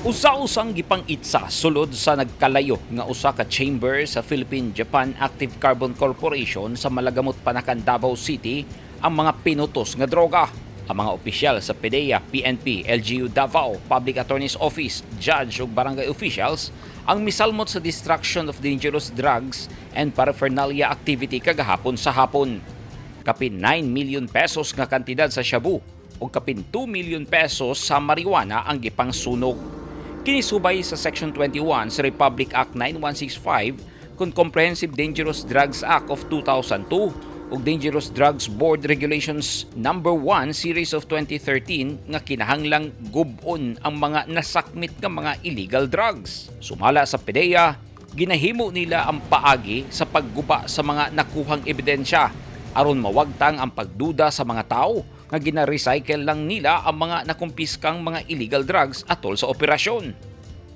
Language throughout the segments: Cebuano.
Usa-usang gipang-itsa sulod sa nagkalayo nga usa ka chamber sa Philippine-Japan Active Carbon Corporation sa Malagamot, Panacan, Davao City ang mga pinutos nga droga. Ang mga opisyal sa PDEA, PNP, LGU Davao, Public Attorney's Office, judge ug barangay officials ang misalmot sa destruction of dangerous drugs and paraphernalia activity kagahapon sa hapon. Kapin 9 million pesos nga kantidad sa shabu ug kapin 2 million pesos sa marijuana ang gipangsunog. Kini subay sa Section 21 sa Republic Act 9165 kon Comprehensive Dangerous Drugs Act of 2002 ug Dangerous Drugs Board Regulations Number 1 Series of 2013 nga kinahanglang gub-on ang mga nasakmit nga mga illegal drugs. Sumala sa PDEA, ginahimo nila ang paagi sa pagguba sa mga nakuhang ebidensya aron mawagtang ang pagduda sa mga tao nga gina-recycle lang nila ang mga nakumpiskang mga illegal drugs atol sa operasyon.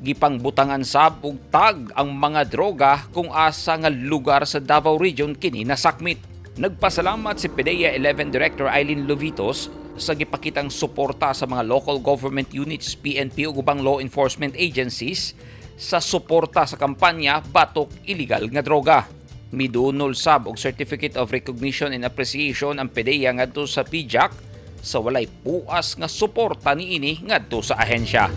Gipangbutangan sab og tag ang mga droga kung asa nga lugar sa Davao Region kini nasakmit. Nagpasalamat si PDEA 11 Director Eileen Lovitos sa gipakitang suporta sa mga local government units, PNP ug ubang law enforcement agencies sa suporta sa kampanya batok illegal nga droga. Midunol sab og Certificate of Recognition and Appreciation ang PDEA ngadto sa PJAK sa walay puas nga suporta niini ngadto sa ahensya.